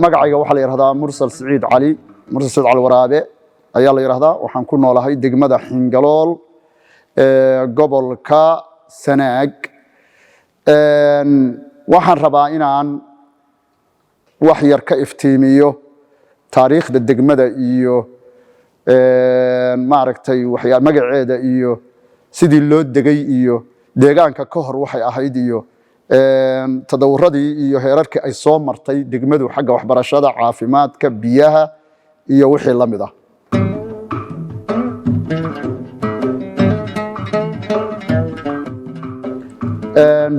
Magacayga waxaa la yidhahdaa Mursal Siciid Cali, Mursal Siciid Cali Waraabe ayaa la yidhahdaa. Waxaan ku noolahay degmada Xingalool ee gobolka Sanaag. Waxaan rabaa inaan wax yar ka iftiimiyo taariikhda degmada iyo maaragtay waxyaa magaceeda iyo sidii loo degay iyo deegaanka ka hor waxay ahayd iyo tadawuradii iyo heerarkii ay soo martay degmadu xagga waxbarashada, caafimaadka, biyaha iyo wixii la mid ah.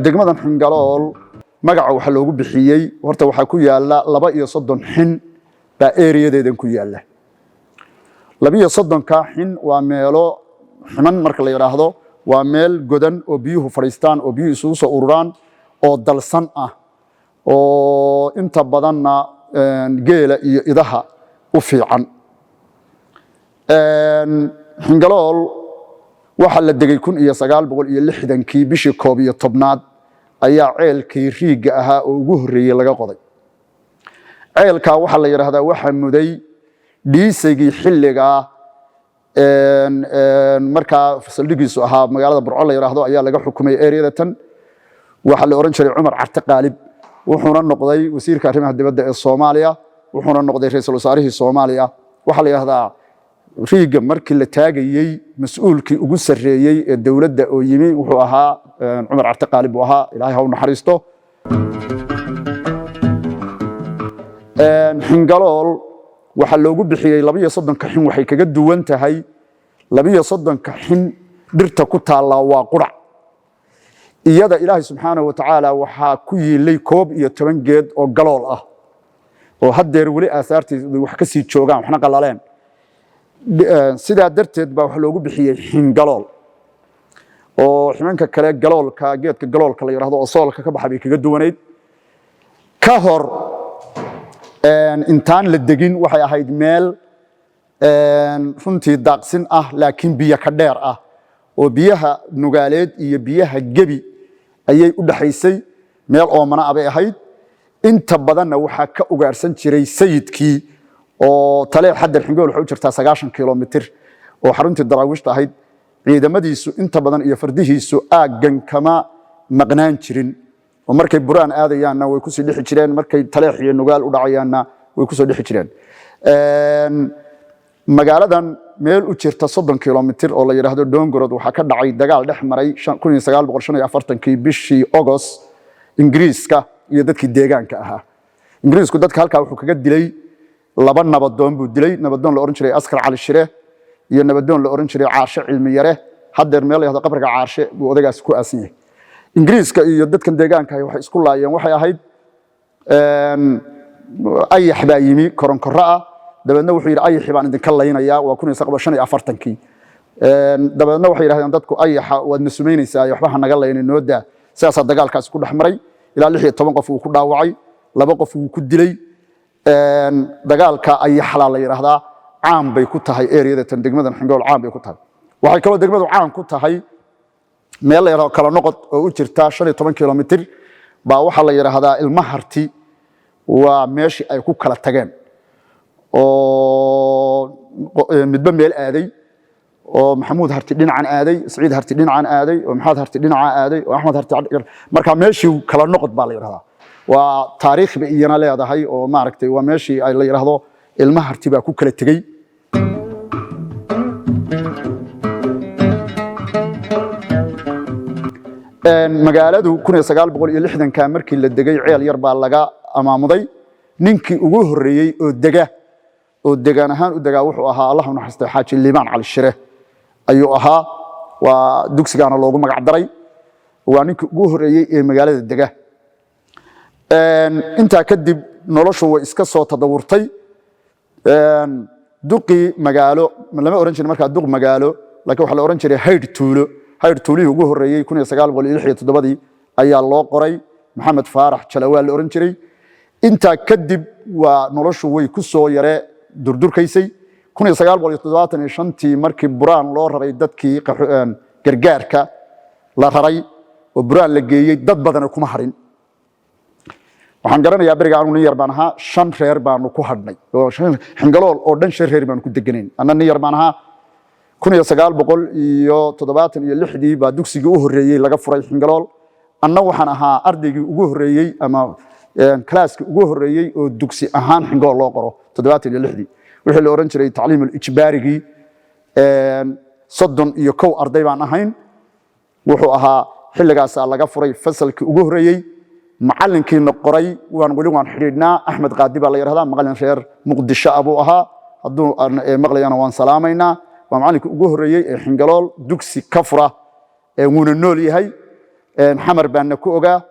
Degmadan Xingalool magaca waxaa loogu bixiyey, horta waxaa ku yaala 32 xin baa eriyadeedan ku yaala. 32-ka xin waa meelo ximan marka la yidhaahdo, waa meel godan oo biyuhu fadhiistaan oo biyuhu isugu soo ururaan oo dalsan ah oo inta badanna geela iyo idaha u fiican. Xingalool waxaa la degay 1960-kii, bishii 11aad ayaa ceelkii riigga ahaa oo ugu horreeyey laga qoday. Ceelkaa waxaa la yidhaahdaa waxaa muday dhiisaygii xilligaa markaa saldhigiisu ahaa magaalada Burco la yidhaahdo ayaa laga xukumay ereyada tan. Waxaa la odhan jiray Cumar Carte Qaalib, wuxuuna noqday wasiirka arrimaha dibadda ee Soomaaliya, wuxuuna noqday ra'iisul wasaarihii Soomaaliya. Waxaa la yidhahdaa riigga markii la taagayey mas-uulkii ugu sarreeyey ee dowladda oo yimi wuxuu ahaa Cumar Carte Qaalib buu ahaa, Ilaahay ha u naxariisto. Xingalool waxaa loogu bixiyey 32-ka xin waxay kaga duwan tahay 32-ka xin dhirta ku taallaa waa qurac. Iyada Ilaahay subxaanahu wa tacaala waxaa ku yiilay 11 geed oo galool ah oo haddeer weli aasaartiisu wax ka sii joogaan, waxna qalaleen. Sidaa darteed baa wax loogu bixiyey xingalool, oo ximanka kale galoolka, geedka galoolka la yidhahdo oo soolka ka baxa bay kaga duwanayd. Ka hor intaan la degin waxay ahayd meel runtii daaqsin ah, laakiin biyo ka dheer ah oo biyaha Nugaaleed iyo biyaha Gebi ayay u dhaxaysay. Meel oomana abay ahayd. Inta badanna waxaa ka ugaarsan jiray sayidkii oo Taleex. Xaddar Xingool waxay u jirtaa 90 kilomitir oo xaruntii Daraawiishta ahayd. Ciidamadiisu inta badan iyo fardihiisu aaggan kama maqnaan jirin, oo markay Buraan aadayaanna way kusii dhixi jireen, markay Taleex iyo Nugaal u dhacayaanna way kusoo dhixi jireen. Magaaladan meel u jirta 30 kilomitir oo la yidhaahdo Dongorod waxaa ka dhacay dagaal dhex maray 1945-kii bishii Ogos Ingiriiska iyo dadkii deegaanka ahaa. Ingiriisku dadka halkaa wuxuu kaga dilay laba nabadoon buu dilay, nabadoon la odhan jiray Askar Cali Shire iyo nabadoon la odhan jiray Caarshe Cilmi Yare. Haddeer meel la yidhahdo qabriga Caarshe buu odagaasi ku aasan yahay. Ingiriiska iyo dadkan deegaanka ahi waxay isku laayeen waxay ahayd ayax baa yimi koronkorro ah. Dabeedna wuxuu yidhi ayaxii baan idinka laynayaa. Waa 1945-kii. Dabeedna waxay yidhahdeen dadku ayaxa waad na sumaynaysaa, waxba ha naga laynin, noo daa. Sidaasaa dagaalkaasi ku dhex maray. Ilaa 16 qof wuu ku dhaawacay, laba qof wuu ku dilay. Dagaalka ayaxlaa la yidhaahdaa. Caan bay ku tahay ereyada tan degmadan Xingool, caan bay ku tahay. Waxay kaloo degmadu caan ku tahay meel la yidhahdo Kala Noqod oo u jirta 15 kilomitir baa waxaa la yidhaahdaa ilma Harti waa meeshii ay ku kala tageen oo midba meel aaday, oo Maxamuud Harti dhinacan aaday, Siciid Harti dhinacan aaday, oo Maxamed Harti dhinaca aaday, oo Axmed Harti. Marka meeshii Kala Noqod baa la yidhahdaa. Waa taariikh bay iyana leedahay oo maaragtay waa meeshii ay la yidhaahdo ilma Harti baa ku kala tegey. Magaaladu 1960-ka markii la degay ceel yar baa laga amaamuday. Ninkii ugu horreeyey oo dega oo degaan ahaan u degaa wuxuu ahaa, Allah u naxariistay, Xaaji Liibaan Cali Shire ayuu ahaa. Waa dugsigaana loogu magac daray. Waa ninkii ugu horreeyey ee magaalada dega. Intaa kadib noloshu way iska soo tadawurtay. Duqii magaalo lama oran jirin markaa duq magaalo, laakiin waxaa la oran jiray haydh tuulo. Haydh tuulihii ugu horreeyey 1967-dii ayaa loo qoray, Maxamed Faarax Jalawaa la oran jiray. Intaa kadib waa noloshu way ku soo yare durdurkaysay. 1975-tii markii Buraan loo raray dadkii gargaarka la raray oo Buraan la geeyey, dad badana kuma harin. Waxaan garanayaa beriga anigu nin yar baan ahaa, shan reer baanu ku hadhnay oo Xingalool oo dhan shan reer baanu ku deganayn. Anna nin yar baan ahaa. 1976-dii baa dugsigii u horreeyey laga furay Xingalool. Anna waxaan ahaa ardaygii ugu horreeyey ama kalaaskii ugu horreeyey oo dugsi ahaan Xingalool loo qoro 76-dii, wixii la odhan jiray tacliimul ijbaarigii. 31 arday baan ahayn. Wuxuu ahaa xilligaasaa laga furay fasalkii ugu horreeyey. Macallinkiina qoray waan weli waan xidhiidhnaa, Axmed Qaadi baa la yidhahdaa, macallin reer Muqdisho ah buu ahaa. Hadduu maqlayana waan salaamaynaa. Waa macallinkii ugu horreeyey ee Xingalool dugsi ka fura, wuuna nool yahay, Xamar baana ku ogaa.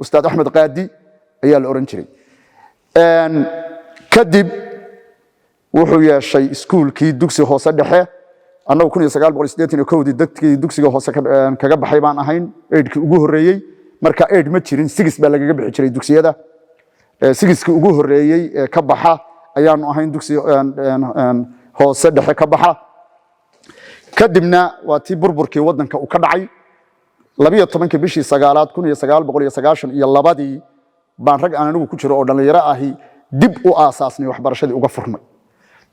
Ustaad Axmed Qaadi ayaa la odhan jiray. Kadib wuxuu yeeshay iskuulkii dugsi hoose dhexe. Annagu 1981-dii dadkii dugsiga hoose kaga baxay baan ahayn, eight-kii ugu horreeyey. Marka eight ma jirin, six baa lagaga bixi jiray dugsiyada. Six-kii ugu horreeyey ee ka baxa ayaanu ahayn, dugsi hoose dhexe ka baxa. Kadibna waa tii burburkii waddanka uu ka dhacay. 12-kii bishii sagaalaad 1992-dii baan rag aan anigu ku jiro oo dhallinyaro ahi dib u aasaasnay waxbarashadii uga furnay.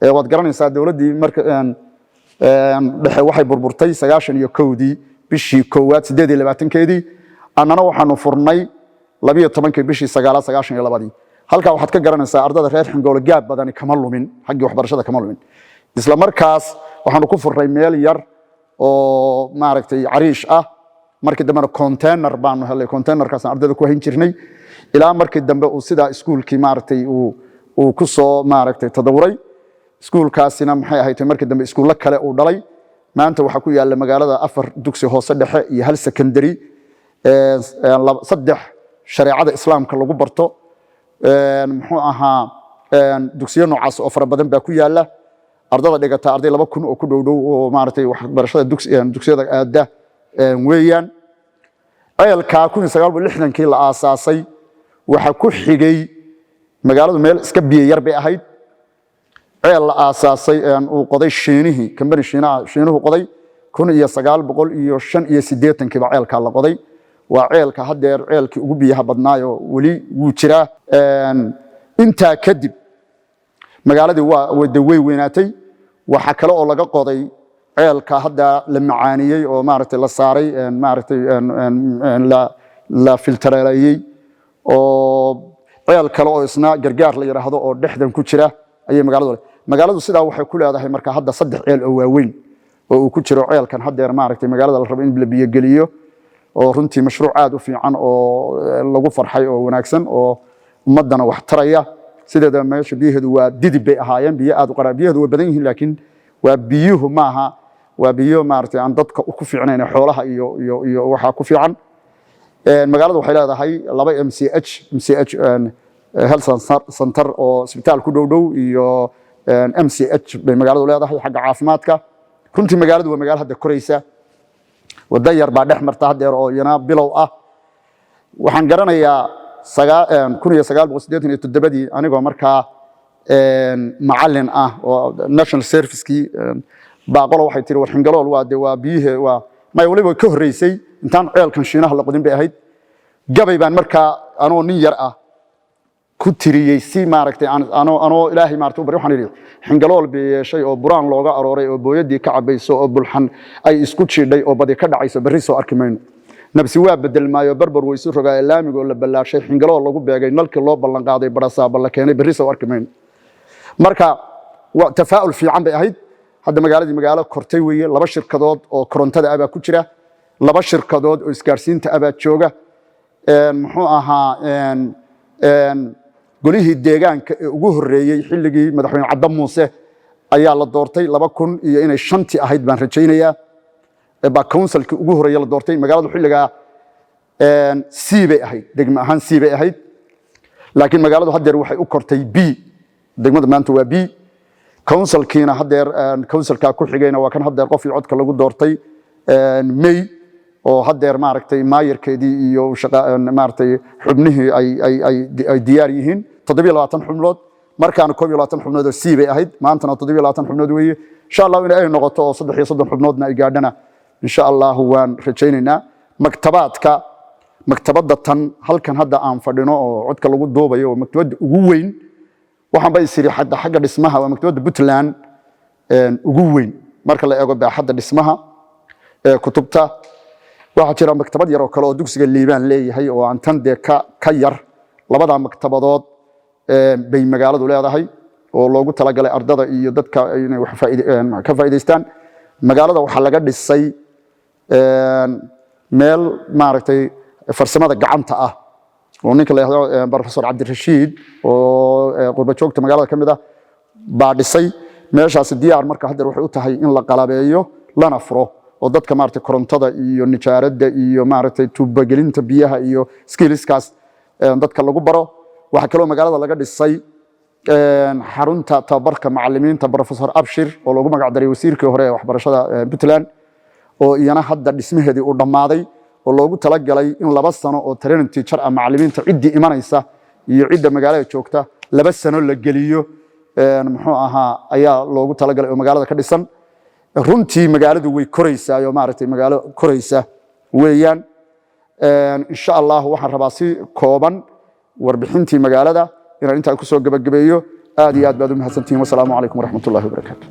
Waad garanaysaa, dowladdii marka dhexe waxay burburtay 91-dii bishii koowaad 28-keedii. Annana waxaanu furnay 12-kii bishii sagaalaad 92-dii. Halkaa waxaad ka garanaysaa ardada reer Xingoolo gaab badani kama lumin, xaggii waxbarashada kama lumin. Isla markaas waxaanu ku furnay meel yar oo maaragtay cariish ah. Markii dambena container baanu helay, containerkaasaan ardayda ku hayn jirnay ilaa markii dambe uu sidaa iskuulkii maaragtay uu ku soo maaragtay tadawuray. Iskuulkaasina maxay ahayd, markii dambe iskuullo kale uu dhalay. Maanta waxaa ku yaalla magaalada afar dugsi hoose dhexe iyo hal secondary, saddex shareecada Islaamka lagu barto. Muxuu ahaa, dugsiyo noocaas oo fara badan baa ku yaalla. Ardada dhigata arday 2000 oo ku dhow dhow oo maaragtay waxbarashada dugsiyada aada weeyaan. Ceelkaa 1960-kii la aasaasay waxaa ku xigay, magaaladu meel iska biyo yar bay ahayd, ceel la aasaasay uu qoday Shiinihii, kambani Shiinaha, Shiinuhu qoday. 1985-kii baa ceelkaa la qoday. Waa ceelka haddeer ceelkii ugu biyaha badnaayo, weli wuu jiraa. Intaa kadib magaaladii waa de way weynaatay. Waxaa kale oo laga qoday ceelka hadda la macaaniyey oo maaragtay la saaray, maaragtay la filtareeyey, oo ceel kale oo isna Gargaar la yidhaahdo oo dhexdan ku jira ayay magaaladu. Magaaladu sidaa waxay ku leedahay marka hadda saddex ceel oo waaweyn oo uu ku jiro ceelkan haddeer maaragtay magaalada la rabo in la biyogeliyo, oo runtii mashruuc aad u fiican oo lagu farxay oo wanaagsan oo ummaddana wax taraya. Sideeda meesha biyaheedu waa didib bay ahaayeen, biyo aad u qaraa. Biyaheedu way badan yihiin, laakiin waa biyuhu maaha, waa biyo maaragtay aan dadka ku fiicnayn, xoolaha iyo waxaa ku fiican. Magaaladu waxay leedahay laba MCH, MCH health center oo isbitaal ku dhow dhow iyo MCH bay magaaladu leedahay xagga caafimaadka. Runtii magaaladu waa magaalo hadda koraysa. Waddo yar baa dhex marta haddeer oo iyana bilow ah. Waxaan garanayaa 1987-dii anigoo markaa macallin ah oo national servicekii baaqolo waxay tiri, "War, Xingalool waa de waa biyihe waa may." Waliba ka horreysay intaan ceelkan Shiinaha la qodin bay ahayd. Gabay baan markaa anoo nin yar ah ku tiriyey si maaragtay anoo Ilaahay maaragtay u bari. Waxaan idhi, "Xingalool bay yeeshay oo Buraan looga arooray oo booyadii ka cabayso oo bulxan ay isku jiidhay oo badi ka dhacayso, berri soo arki mayno. Nabsi waa bedelmaayo, barbar weysu rogaa, laamigoo la ballaashay, Xingalool lagu beegay, nalkii loo ballan qaaday, barasaaba la keenay, berri soo arki mayno." Marka waa tafaa'ul fiican bay ahayd. Hadda magaaladii magaalo kortay weeye. Laba shirkadood oo korontada ah baa ku jira, laba shirkadood oo isgaarsiinta ah baa jooga. Muxuu ahaa, golihii deegaanka ee ugu horreeyey xilligii madaxweyne Cadda Muuse ayaa la doortay, 2000 iyo inay shantii ahayd baan rajaynayaa baa councilkii ugu horreeye la doortay. Magaaladu xilligaa C bay ahayd, degmo ahaan C bay ahayd, laakiin magaaladu haddeer waxay u kortay B. Degmada maanta waa B. Councilkiina haddeer councilkaa ku xigayna waa kan haddeer qof iyo codka lagu doortay May, oo haddeer maaragtay maayarkeedii iyo maaragtay xubnihii ay diyaar yihiin. 27 xubnood. Markaana 21 xubnood oo C bay ahayd, maantana 27 xubnood weeye. Insha Allah in ay noqoto oo 33 xubnoodna ay gaadhana, insha Allah waan rajaynaynaa. Maktabaadka, maktabadda tan halkan hadda aan fadhino oo codka lagu duubayo waa maktabadda ugu weyn. Waxaan ba is iri xagga dhismaha waa maktabadda Puntland ugu weyn marka la eego baaxadda dhismaha ee kutubta. Waxaa jira maktabad yar oo kale oo dugsiga Liibaan leeyahay oo aan tan dee ka yar. Labada maktabadood bay magaaladu leedahay oo loogu talagalay ardada iyo dadka inay wax ka faa'iidaystaan. Magaalada waxaa laga dhisay meel maaragtay farsamada gacanta ah oo ninka la yidhaahdo Professor Cabdirashiid oo qurba joogta magaalada ka mid ah baa dhisay meeshaasi. Diyaar marka haddeer waxay u tahay in la qalabeeyo lana furo oo dadka maaragtay korontada iyo nijaaradda iyo maaragtay tuubagelinta biyaha iyo skillskaas dadka lagu baro. Waxaa kaloo magaalada laga dhisay xarunta tababarka macalimiinta Professor Abshir oo loogu magac daray wasiirkii hore ee waxbarashada Puntland, oo iyana hadda dhismaheedii uu dhammaaday oo loogu talagalay in 2 sano oo training teacher ah macalimiinta ciddii imanaysa iyo cidda magaalada joogta 2 sano la geliyo, muxuu ahaa, ayaa loogu talagalay oo magaalada ka dhisan. Runtii magaaladu way koraysaa oo maaragtay magaalo koraysa weeyaan. Insha Allah waxaan rabaa si kooban warbixintii magaalada inaan intaa kusoo gabagabeeyo. Aad iyo aad baad u mahadsantihiin. Wasalaamu calaykum waraxmatullahi wabarakaatu.